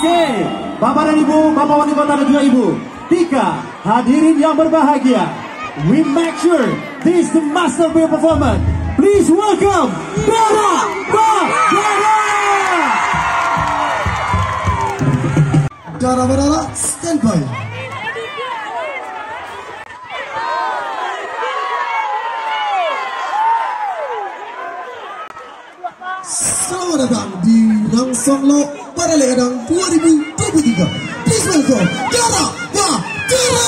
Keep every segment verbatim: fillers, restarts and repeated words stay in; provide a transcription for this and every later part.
Hey, Bapak dan Ibu, Bapak Wali Kota dan juga Ibu, tika hadirin yang berbahagia, we make sure this the masterpiece performance. Please welcome Dara Badara. Dara Badara, standby. Selamat datang di Rang Song Lok Baralek Gadang dua ribu dua puluh tiga. Please welcome Dara Badara.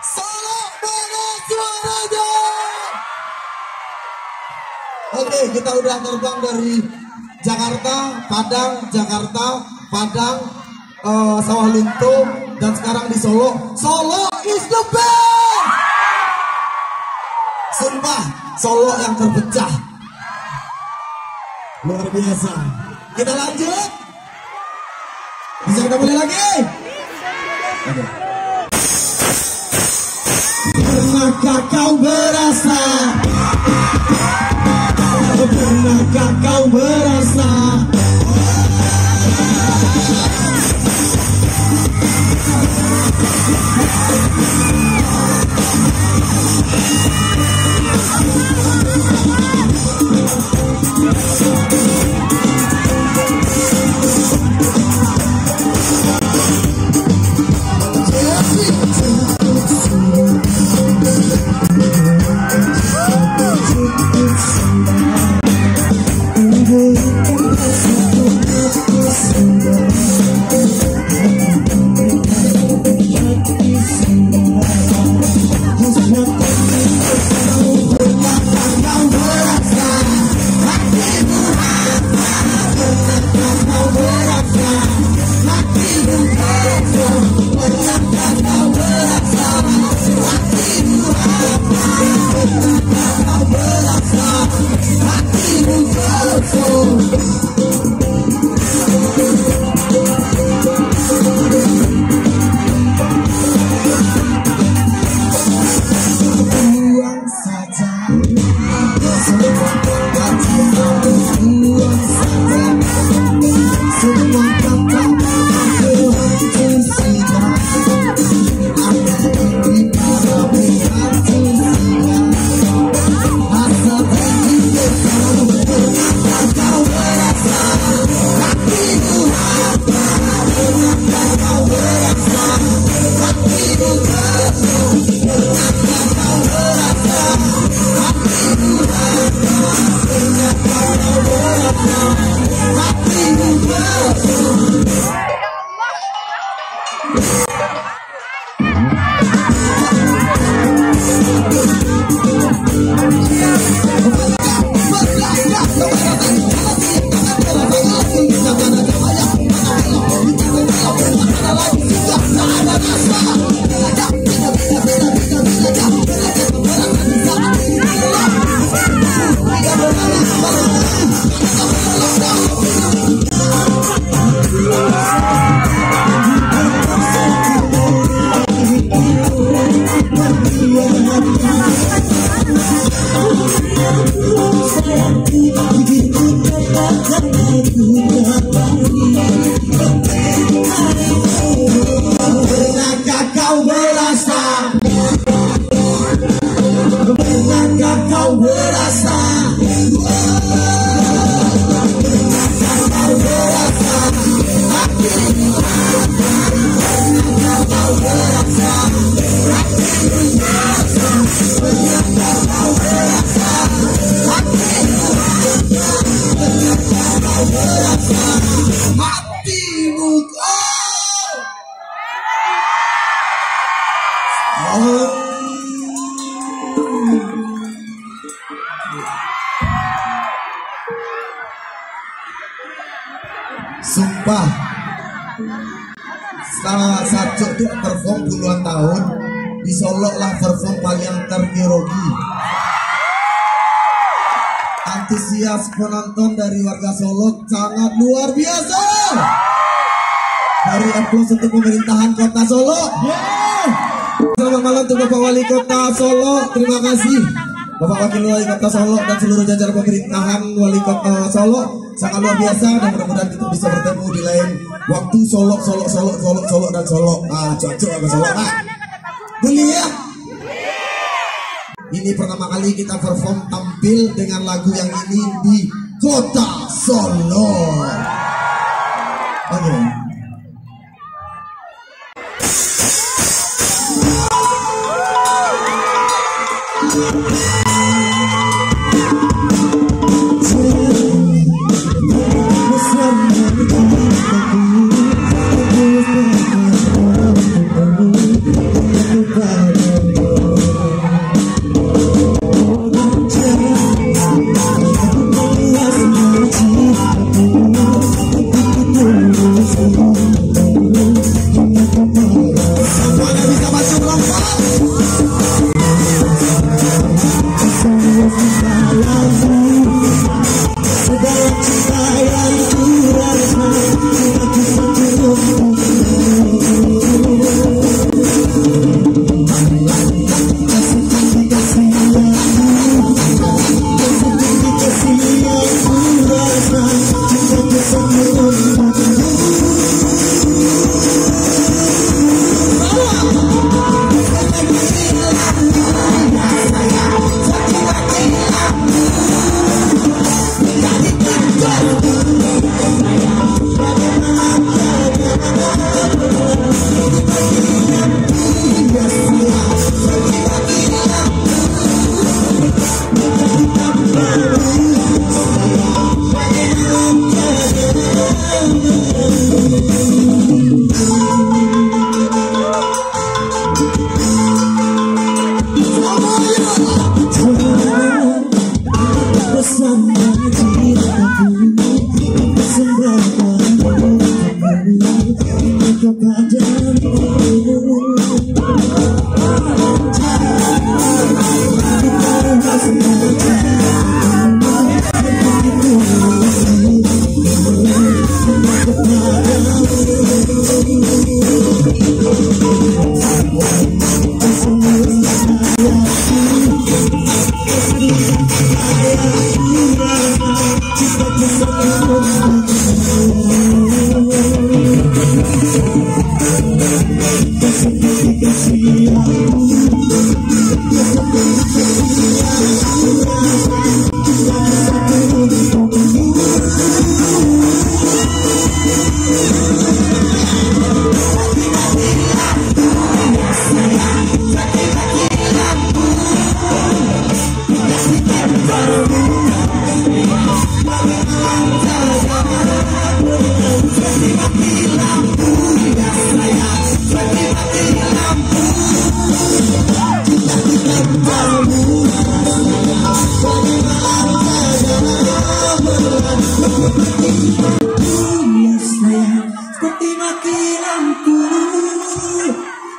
Solok, mana suaranya? Oke, kita udah terbang dari Jakarta, Padang, Jakarta, Padang, eh, Sawah Lunto, dan sekarang di Solok. Solok is the best! Sumpah, Solok yang terpecah. Luar biasa. Kita lanjut. Bisa kita mulai lagi? Oke. Pernahkah kau merasa? Pernahkah kau merasa? Sumpah. Sa-, Sacok tu perform puluhan tahun, di Solok lah perform paling terminologi. Antusias penonton dari warga Solok sangat luar biasa. Bari aplaus untuk pemerintahan Kota Solok. Selamat malam untuk Bapak Wali Kota Solok. Terima kasih Bapak Wakil Wali Kota Solok dan seluruh jajaran pemerintahan Wali Kota Solok. Sangat luar biasa, dan mudah-mudahan kita bisa bertemu di lain waktu. Solok, Solok, Solok, Solok, Solok, dan Solok. Ah, cocok sama Solok, ah. Boleh ya? Ini pertama kali kita perform tampil dengan lagu yang ini di Kota Solok. Oke.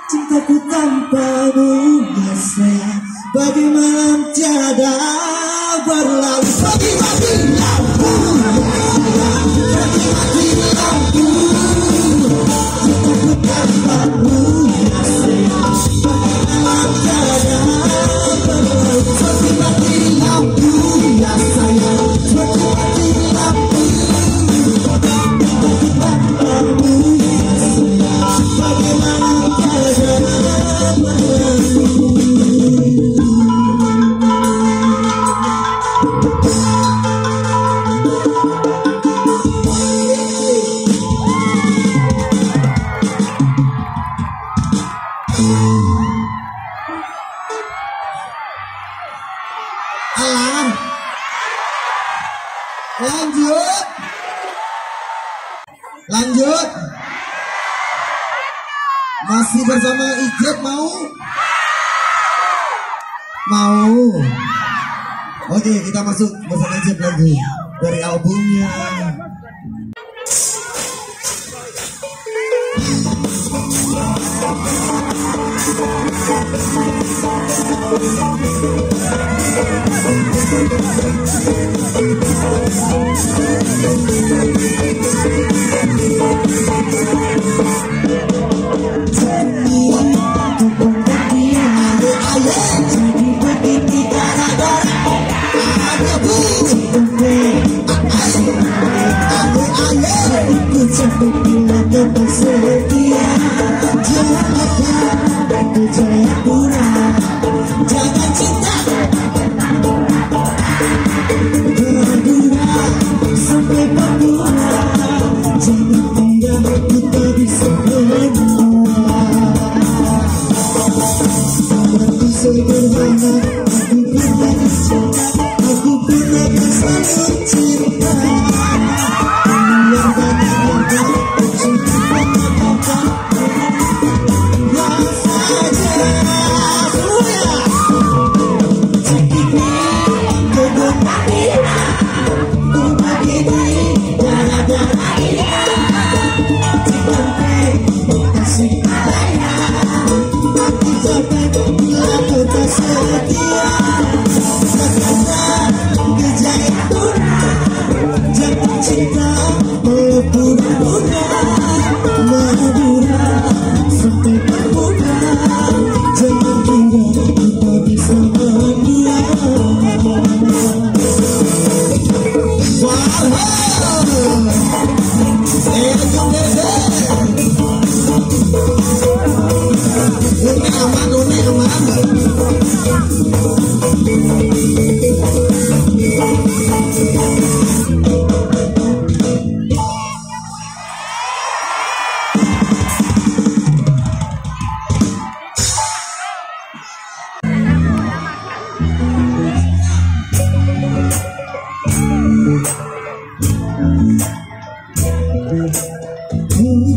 Cintaku tanpamu, ya sayang, bagaikan tiada berlalu. Bagi-bagi lampu, ya sayang, bagi-bagi lampu. Cintaku tanpamu, ya sayang, bagaikan tiada berlalu. Bagi-bagi lampu, ya sayang, bagi-bagi lampu. Alah. Lanjut. Lanjut. Masih bersama Ijek, mau? Mau. Oke, kita masuk bersama Ijek lagi dari albumnya.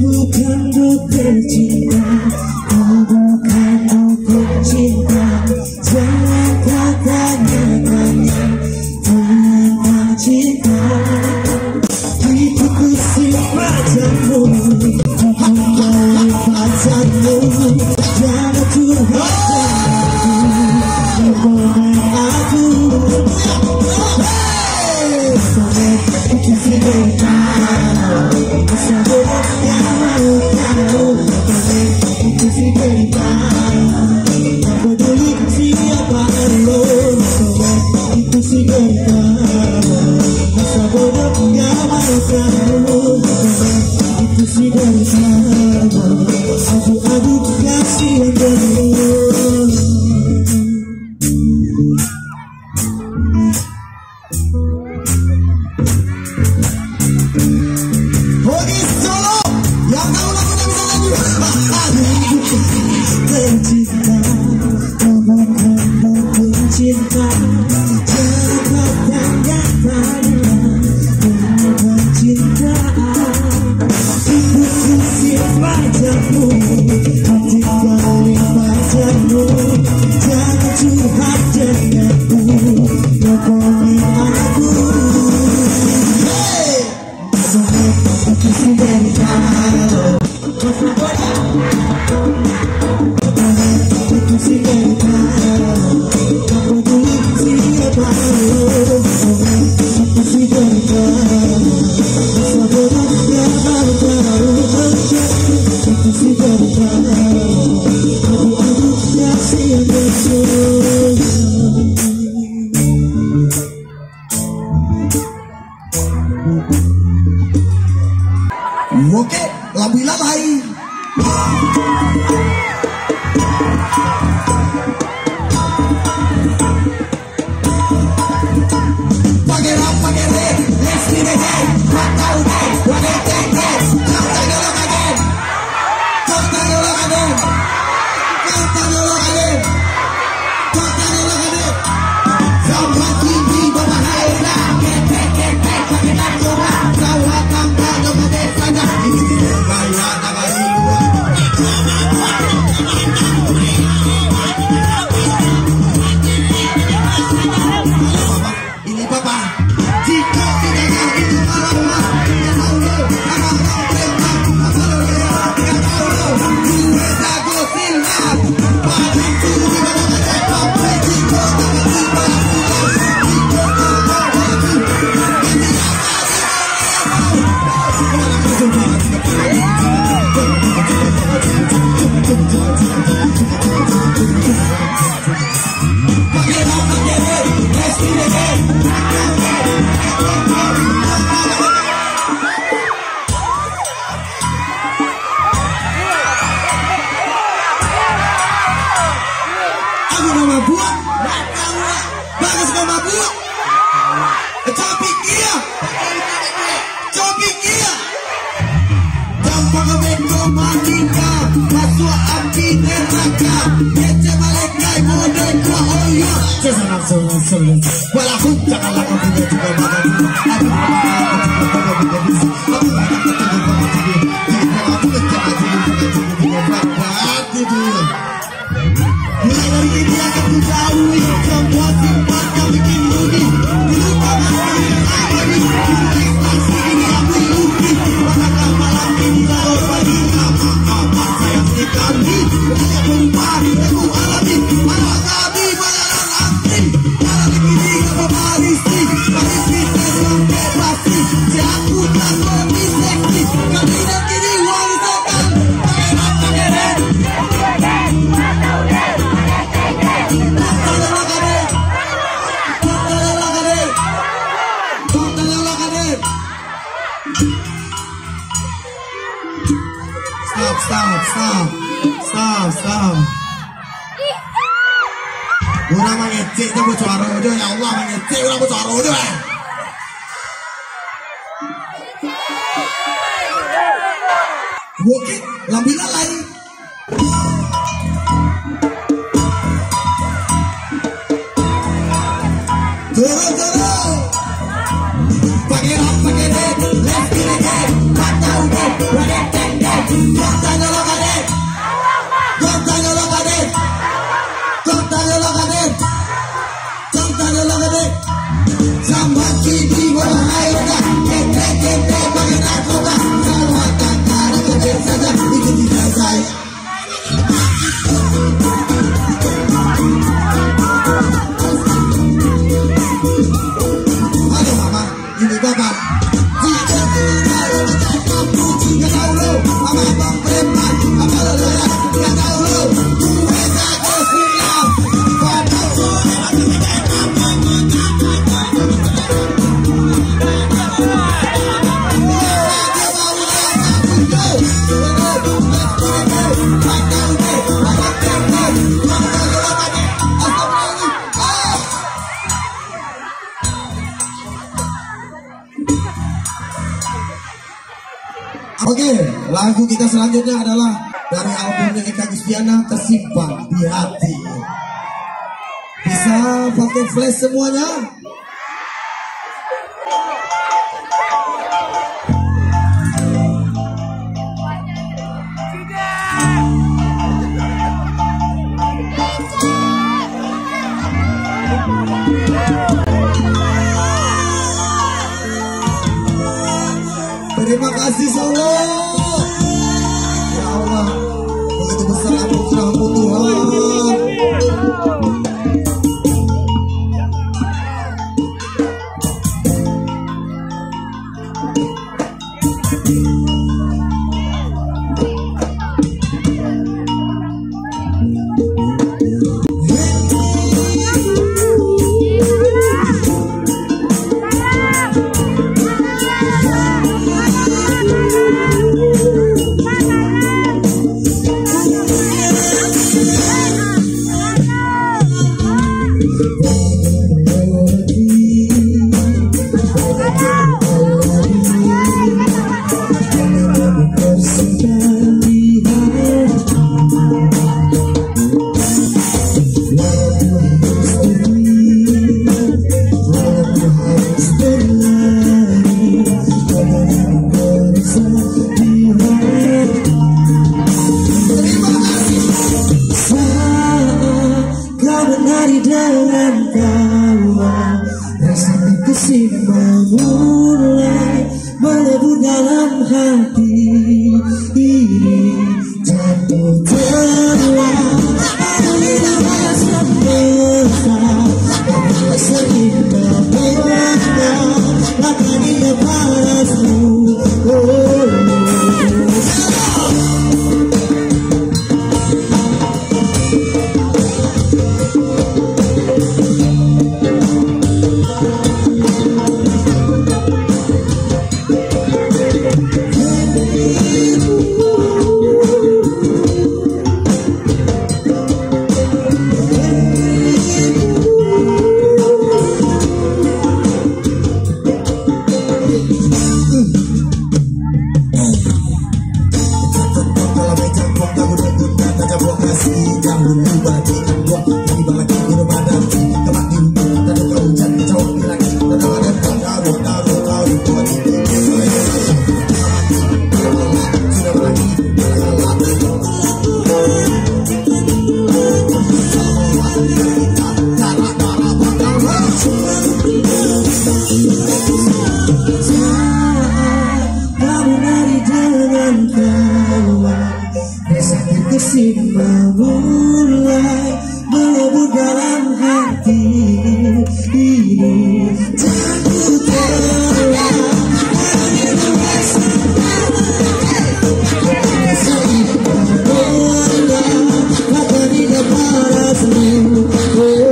Bukan dokter cinta, bukan dukun cinta, jangan kau tanya-tanya tentang cinta. Itu ku simpan pacarmu, aku dari pacarmu, jangan curhat aku. Oke, solo. Yang tahu lagunya bisa nyanyi. Cinta, bukan cinta, jangan kau tanyakan tentang cinta. Oke, labuah lalai. Aku nak mabuk. Bagus kau mabuk. Cobi kia. Cobi kia. Gampang beko maningga, masuak api neraka. Kecek malaikat model kau, oh ya. Sesalam, sesalam, sesalam. Walau janganlah kau punya juga badan. Aduh, aku tak tahu apa bisa. Aku tak tahu apa bisa. Aku tak tahu apa bisa. Aku tak tahu apa bisa. Aku tak tahu apa bisa. Mulai dari ini akan ku jauhi semua sifat yang bikin rugi. Lupakan semua yang tadi. Dulu ekstasi, kini aku ilusi. Maka malam ini kalau pagi, apa-apa sayang sekali. Banyak perubahan yang ku alami. Malam kami, malam asli. Malam ini, apa barisi? Barisi terang bebas. Siap putar lebih seksi. Kami dan kini warisakan. Pakai rap, pakai rap. Stop, stop, stop. Stop, stop. Urang mangecek tu basuaro jo, ya Allah, mangecek urang basuaro jo, eh. Bukit, lambi lalai. Turun, turun. Pakai rap, pakai rap. Let's get it, get it. Patah udah. Pakai tek, tek. Kota nyolok, tek. Kota nyolok, tek. Kota nyolok, tek. Kota nyolok, tek. Sama kini, wahai, tek, tek, tek, tek. Pakai rap, kota. Sama tak ada, tek, saja. Itu tidak saya. Aduh, Mama, ini Bapak. Oke, lagu kita selanjutnya adalah dari albumnya Eka Gustiana, Tersimpan di Hati. Bisa pakai flash semuanya? Terima kasih, Solo. Ya Allah, begitu besar anugerah-Mu, Tuhan. Kau menari dengan tawa, rasa terkesima mulai melebu dalam hati ini. Jatuh telah, aduh, rasa mesra, rasa indah pernah, makanya parasmu, oh. Saat kau menari dengan tawa, rasa terkesima mulai melebu dalam hati ini. Jatuh telah, air mata, rasa indah pernah, makanya parasmu, oh.